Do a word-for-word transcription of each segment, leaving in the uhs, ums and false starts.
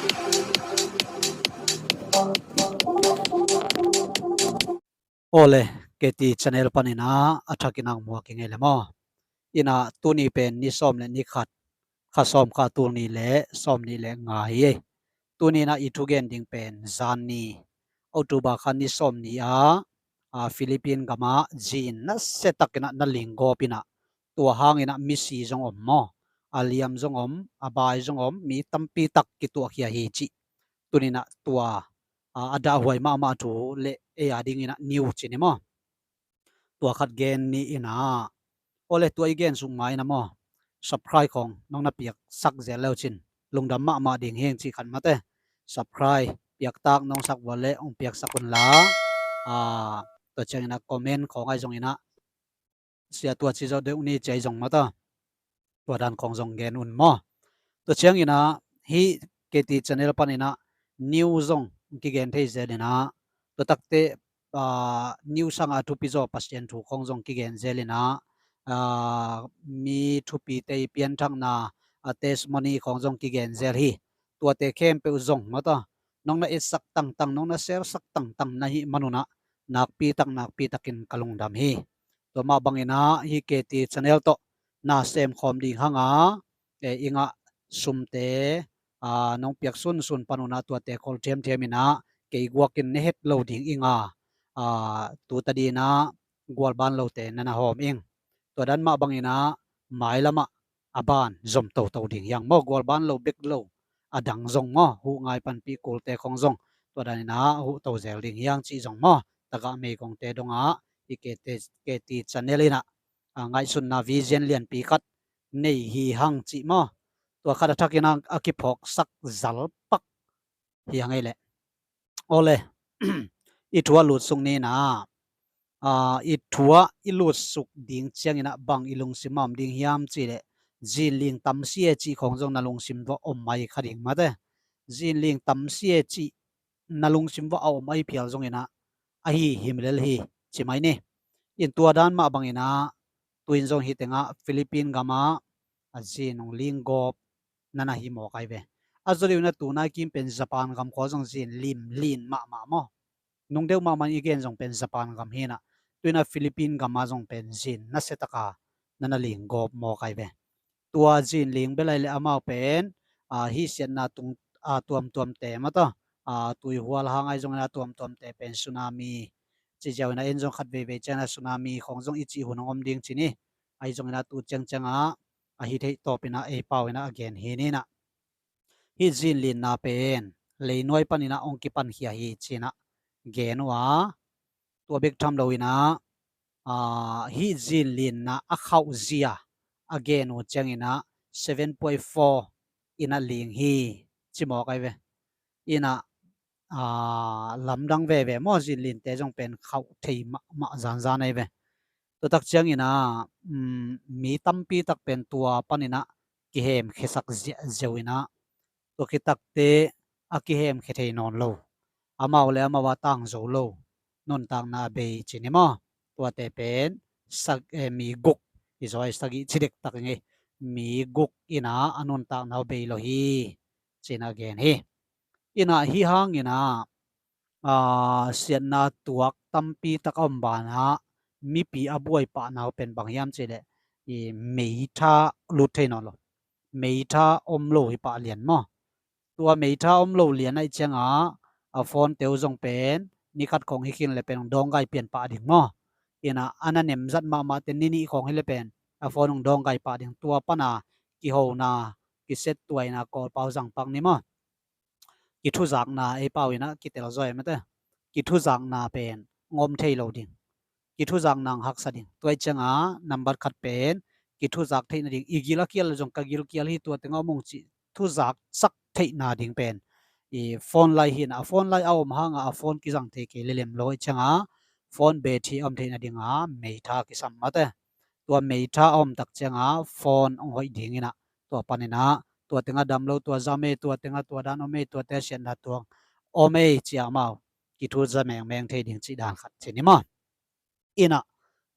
Awle, K T channel panin ah a thakin ang muak i ngei le maw? Inah tuni pen ni sawm le ni khat, kha sawm kha tul ni le sawm ni le nga hi ei. Tuni inah i thugen ding pen zan ni, October kha ni sawm ni a, a Philippine gamah zin nasia takin ah na linggawp inah, tua hangin ah misi zong om maw? A liam zong om, a bai zong om, mi tampi tak kituahkhia hi cih. Tuni inah tua a, a dahhuai mahmah thu le ei a dingin ah niu ci ni maw? Tua khat gen ni inah. Awle, tua i gen suk mai inah maw? Subscribe khong nong na piaksak zel leu cin lungdam mahmah ding hing cih khat mate. Subscribe piaktak nong sak vua le hong piaksak unla, a, tua ciangin ah comment khong ai zong inah sia tua ci zawh deuh ni ci ai zong mata. Tua dan khong zong gen un maw? Tua ciangin ah hih K T channel panin ah niu zong kigen thei zel inah, tua takte, a, niu sangah a thupi zaw Pasian thu khong zong kigen zel inah, a, mi thupite i pianthakna, a, testimony khong zong kigen zel hi. Tuate khempeuh zong mata, nong na etsak tangtang, nong na share sak tangtang na hih manun ah nakpi tak nakpi takin ka lungdam hi. Tua mah bangin ah hih K T channel tawh na sem khawm ding hang a, e, i ngah sumte, a, nong piak sunsun panun ah tuate khol thiamthiam inah kei guakin ne het lo ding ing a, a, tu tadin ah gualban lote na na hawm ing. Tua dan mah bangin ah mailam ah a ban zom toto ding hi hang maw? Gualban lo bek lo, a dang zong maw? Huh ngai panpih kulte khong zong tua dan inah huh to zel ding hi hang cih zong maw? Tagah meigongte dongah hih K T, K T channel inah, a, ngaihsutna vision lianpi khat nei hi hang cih maw? Tua khat a thakin ah a kiphawksak zal pak hi hang ei leh. Awle, i thu ah lutsuk ni inah, a, i thu ah i lutsuk ding ciangin ah bang i lungsim ah om ding hiam cih leh, zin ling tam si e cih khong zong na lungsim vah om ai kha ding mate. Zin ling tam si e cih na lungsim vah a om ai phial zongin ah, ahi himlel hi ci mai ni. In tua dan mah bangin ah tu in zong hih tengah Philippine gamah a zin hong linggawp na na hi mawk ai ve. A zaw deuh inah tunai kim pen Japan gam khua zong zin lim lin mahmah maw? Nung deuh mahmah i gen zong pen Japan gam hi inah, tu inah Philippine gamah zong pen zin nasia taka na na linggawp mawk ai ve. Tua zin ling bel ai le amau pen, a, hih siatna tung, a, tuamtuamte mata, a, tuihual hang ai zongin ah tuamtuamte pen tsunami ci ziau inah, en zong khat veivei ciangin ah tsunami khong zong i cih hun hong om ding ci ni. Ai zongin ah tu ciangciang ah a hi theih tawp inah ei pau inah a gen hi ni inah. Hih zin linna pen leinuai panin ah hong kipankhia hi ci inah gen uh a, tua bek tham lo inah, a, hih zin linna a khauh zia a gen uh ciangin ah seven point four inah ling hi ci mawk ai ve. Inah, a, lamdang veve maw, zin linte zong pen khauh thei mahmah zanzan ai ve. Tua tak ciangin ah, um, mi tampi tak pen tua panin ah kihemkhiasak ziahziau inah, tua khit takte a kihemkhia thei nawn lo, amau le amau a tang zo lo nuntakna a bei ci ni maw? Tuate pen sak, eh, mi guk, i zaw ai sagih ci dektak i ngei, mi guk inah a nuntakna a bei lo hi ci inah gen hi. Inah hih hangin ah, a, siatna tuak tampi tak a om banah mipi a buai pahna uh pen bang hiam cih leh, i meitha lut thei nawn lo. Meitha om lo hi pah lian maw? Tua meitha om lo lian ahih ciangah a phone te uh zong pen ni khat khong hi khin le pen hong dawnggai pian pah ding maw? Inah a na nem zat mahmahte ni nih khong hi le pen a phone hong dawnggai pah ding. Tua pana kihona, kisettuaina, Kawlpau zang pak ni maw? Kithuzakna ei pau inah kitel zaw e mate. Kithuzakna pen hong om thei lo ding. Kithuzakna hong haksa ding. Tua ahih ciangah nambat khat pen kithuzak theihna ding. I gil a kial zong ka gil kial hi, tua tengah om ung cih thuzaksak theihna ding pen i phone lai hi inah, a phone lai a om hangah a phone kizang thei kei lelem lo ahih ciangah phone battery a om theihna dingah meitha kisam mate. Tua meitha a om tak ciangah phone hong hoih ding inah, tua panin ah tua tengah dam lo, tua zam ei, tua tengah tua dan om ei, tuate a siatna tuang om ei ci-a amau kithuza mengmeng thei ding cih dan khat ci ni maw? Inah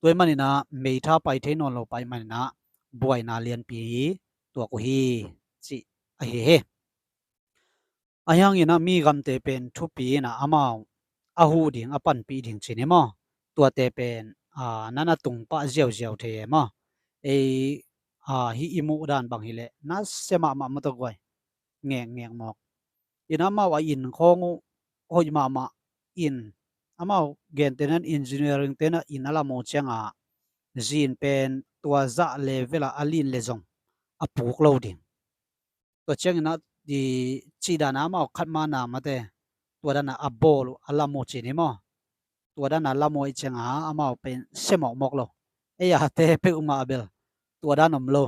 tua ahih manin ah meitha pai thei nawn lo pai manin ah buaina lianpi tuak uh hi cih ahi hi. Ahi hangin ah mi gamte pen thupi in ah amau a huh ding, a panpih ding ci ni maw? Tuate pen, aa, nan a tung pah ziauziau thei e maw? Ei, aa, hih i muh dan bang hileh nasia mahmah maw, tua guai. Ngekngek mawk. In amau a inn khawng uh hoih mahmah in, amau gente nan, engineering te nan inn a lam uh ciangah zin pen tua zah level ah a lin le zong a puk lo ding. Tua ciangin ah i cih dan a amau khat mah na mate, tua dan a a bawl uh a lam uh ci ni maw? Tua dan a lam uh ahih ciangah amau pen sia mawkmawk lo. Ei a te peuhmah bel tua dan om lo.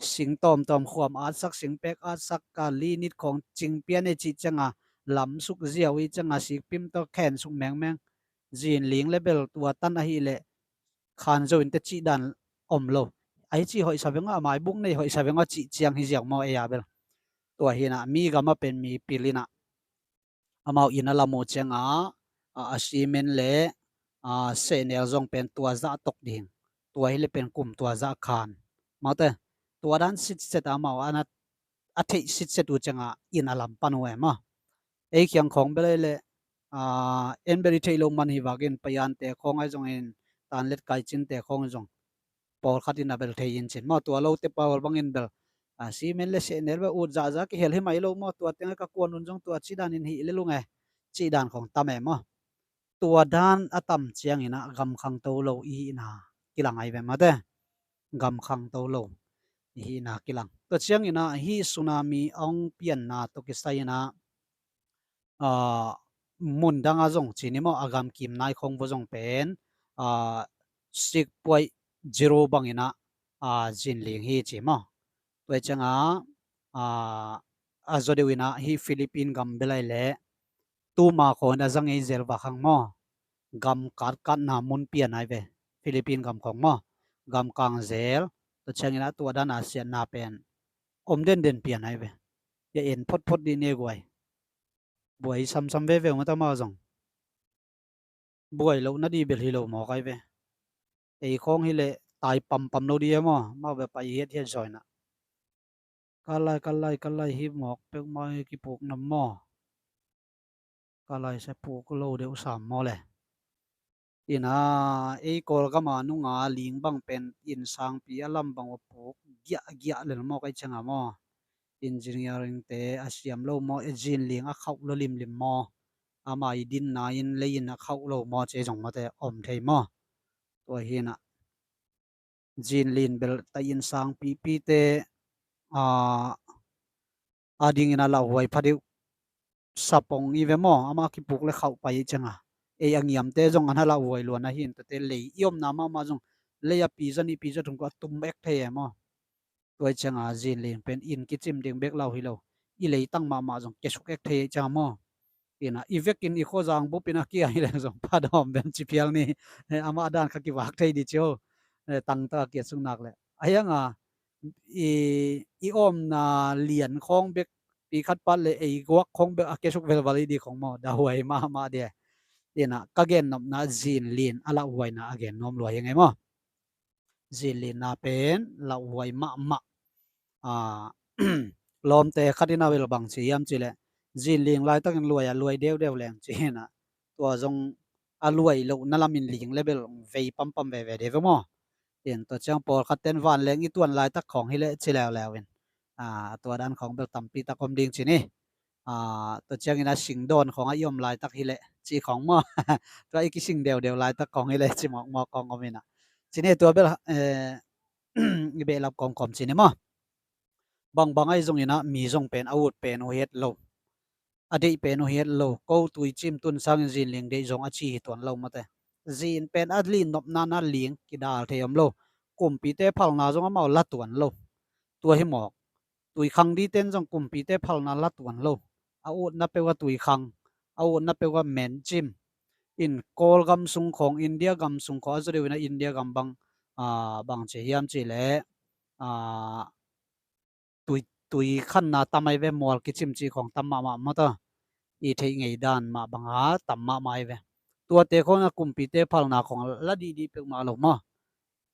Sing tawmtawm khuam atsak, singpek atsak, ka linit khawng cing pian ei cih ciangah lamsuk ziau, i ciangah sikpim tawh khensuk mengmeng. Zin ling le bel tua tan ahih leh khan zo in te cih dan om lo. Ahi cih hoihsa veng a, a maibuk nei hoihsa veng a cih ciang hi ziau maw, ei a bel. Tua hi in ah mi gam a pen mi pil in ah amau inn a lam uh ciangah, a, a cement le, a, sehnel zong pen tua zah tok ding. Tua hileh pen kum tua zah khan. Maw te, tua dan sitset a amau a na, a theih sitset uh ciangah inn a lam pan uh e maw? Ei kiang khawng bel ei leh, aa, en bel i theih loh man hi vakin, paiante khawng ahi zongin, tanlet kaicinte khawng ahi zong pawlkhat in a bel thei in cin maw? Tua lote pawl bangin bel, aa, cement le sehnel bel ut zahzah kihel hi mai lo maw? Tua teng ka kuan un zong tua cih dan in hih le lung e, cih dan khawng tam e maw? Tua dan a tam ciangin ah gam khangto lo i hihna kilang ahi ve mate. Gam khangto lo i hihna kilang. Tua ciangin ah hih tsunami a hong pianna tawh kisai in ah, aa, mun dang a zong ci ni maw, a gam kim nai khawng vua zong pen, aa, six point zero bangin ah, aa, zin ling hi ci maw? Tua ciangah, aa, a zaw deuh in ah hih Philippine gam bel ahi leh tuma khawng in a za ngei zel vak hang maw? Gam katkatna mun pian ahi ve. Philippine gam khawng maw? Gam kang zel. Tua ciangin ah tua dan a siatna pen om denden pian ahi ve. Bia en photphot dih ne guai. Buai samsam veve mata amau zong. Buai loh na dih bel hi lo mawk ahi ve. Ei khawng hileh tai pampam lo dih e maw? Amau bia pai hiathiat zaw in ah. Ka lai, ka lai, ka lai hi mawk peuhmah hi kipuk nam maw? Ka lai sa puk lo deuh sam maw le. In ah, ei Kawlgam a nunga ling bang pen inn sangpi a lam bang uh puk giahgiah lel mawk ahih ciangah maw? Engineering te a siam lo maw, e zin ling a khauh lo limlim maw? Ama i dinna in lei in a khauh lo maw, ci zong mawte om thei maw? Tua hi in ah. Zin ling bel ta inn sangpipite, aa, a dingin a lauhuai pha deuh sapong i ve maw? Amah kipuk le khauh pai i ciangah. Ei a ngiamte zong a na lauhuai luan ahi in, tuate lei i omna mahmah zong lei a pi za nih pi za thum khawng a tum ek thei e maw? Tua i ciangah zin ling pen inn kicim ding bek lau hi lo, i leitang mahmah zong kiasuk ek thei i ciangah maw? In ah, i vekin i khuazang bup in a kia hi leng zong pha dawm bem ci phial ni. Eh, amah dan kha kivak thei dih ci ho. Eh, tangtak a kiasuk nak leh. A hiang a, i, i omna lian khawng bek, pi khat pat le ei guak khawng bek a kiasuk velval i dih khawng maw? Dahuai mahmah dih. In ah, ka gennopna zin ling a lauhuaina a gen nuam lua hi ing ei maw? Zin lingna pen lauhuai mahmah. Aa, lawmte khat in a bel bang ci hiam cih leh, zin ling laitakin luai a luai deudeu leng ci hi in ah, tua zong a luai lohna lamin ling le bel vei pampam veve deuh ve maw? In tua ciang pawlkhat ten vanleng i tuan laitak khawng hileh ci leuleu in, aa, tua dan khawng bel tampi tak om ding ci ni. Aa, tua ciangin a singdawn khawng a i om laitak hileh ci khawng maw? Tua i kising deudeu laitak khawng hileh ci mawkmawk khawng om in ah. Ci ni tua bel, eh, i behlap kawmkawm ci ni maw? Bangbang ahi zongin ah mi zong pen a ut pen uh hi het lo. A deih pen uh hi het lo. Ko tui cim tun sangin zin ling deih zong a ci hi tuan lo mawte. Zin pen a linnopna na ling kidal thei om lo. Kumpite phalna zong amau la tuan lo. Tua hi mawk. Tui khang diten zong kumpite phalna la tuan lo. A utna peuh a tui khang, a utna peuh a men cim. In Kawlgam sung khawng, India gam sung khawng, a zaw deuh in ah India gam bang, aa, bang ci hiam cih leh, aa, tui, tui khanna tam ahi ve, mual kicim cih khawng tam mahmah mawte. I theih ngei dan mah banga tam mahmah ahi ve. Tuate khawng a kumpite phalna khawng la dihdih peuhmah lo maw?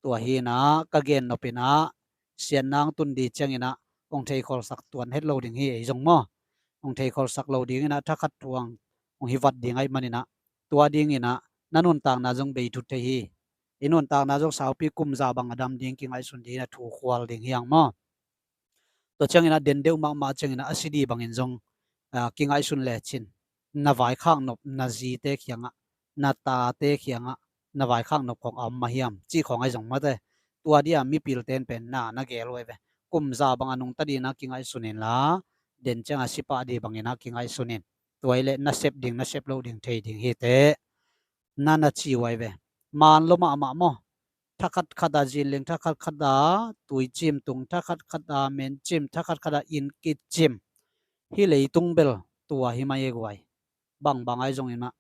Tua hi in ah, ka gennop in ah, siatna hong tun ding ciangin ah hong theikholsak tuan het lo ding hi ei zong maw? hong theikholsak lo dingin ah thakhat thu-in hong hi vat ding ahih manin ah, tua dingin ah na nuntakna zong bei thut thei hi. I nuntakna zong saupi kum za bang a dam ding kingaihsun dingin ah thu khual ding hi hang maw. Tua ciangin ah den deuh mahmah ciangin ah a si ding bangin zong, ah, kingaihsun lecin, na vaikhak nop na zite kiangah, na tate kiangah, na vaikhak nop khawng a om mah hiam cih khawng ahi zong mate. Tua dia mipilte in pen na na gel uh ahi ve. Kum za bang a nungta dingin ah kingaihsun inla, den ciang a si pah ding bangin ah kingaihsun in. Tua hi leh na sep ding na sep loh ding thei ding hi teh, na na ci uh ahi ve. Maan lua mahmah maw. Thakhat khat a zinling, thakhat khat a tuicim tung, thakhat khat a mencim, thakhat khat a inn kicim. Hih leitung bel tua hi mai e guai. Bangbang ahi zongin ah,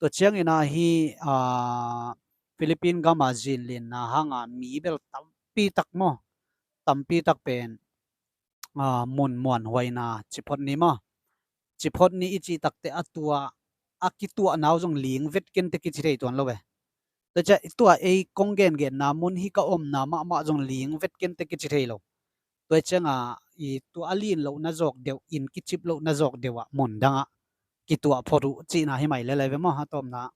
tua ciangin ah hih, ah, Philippine gam a zinlinna hang a mi bel tampi tak maw, tampi tak pen, ah, mun muanhuaina ci phot ni maw. Ci phot ni i cih takteh a tua a kituahna uh zong ling vet kei in teh kici thei tuan lo ve. Tua ciang tua ei kong gengenna mun, hih ka omna mahmah zong ling vet kei in teh kici thei lo. Tua ciangah i tua a lin lohna zawk deuh, inn kicip lohna zawk deuh ah mun dangah kituah phot uh cihna hi mai lel ahi ve maw, a tawpna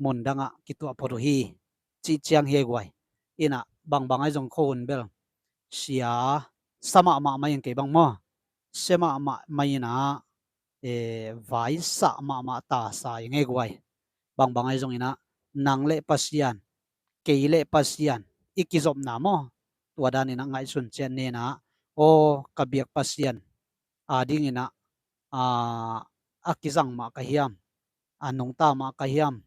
mun dangah kituah phot uh hi cih ciang hi e guai. Inah bangbang ahi zong khuahun bel sia sa mahmah mai ing kei bang maw. Sia mahmah mai inah, eh, vaisah mahmah tasa ing e guai. Bangbang ahi zongin ah nang le Pasian, kei le Pasian i kizopna maw, tua danin ah ngaihsun ciat ni inah, aw ka biak Pasian adingin ah, ah, a kizang mah ka hiam, a nungta mah ka hiam,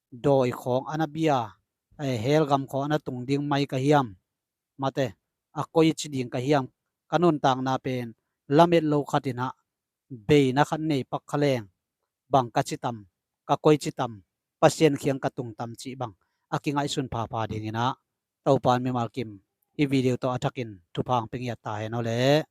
dawi khawng a na bia, eh, hell gam khawng a na tung ding mai ka hiam, mate, a koici ding ka hiam, ka nuntakna pen lamet lo khat inah beina khat nei pak kha leng, bang ka ci tam, ka koici tam, Pasian kiang ka tung tam cih bang a kingaihsun phapha dingin ah Topa in mimal kim hih video tawh a thakin thupha hong pia ngiat ta hen aw le.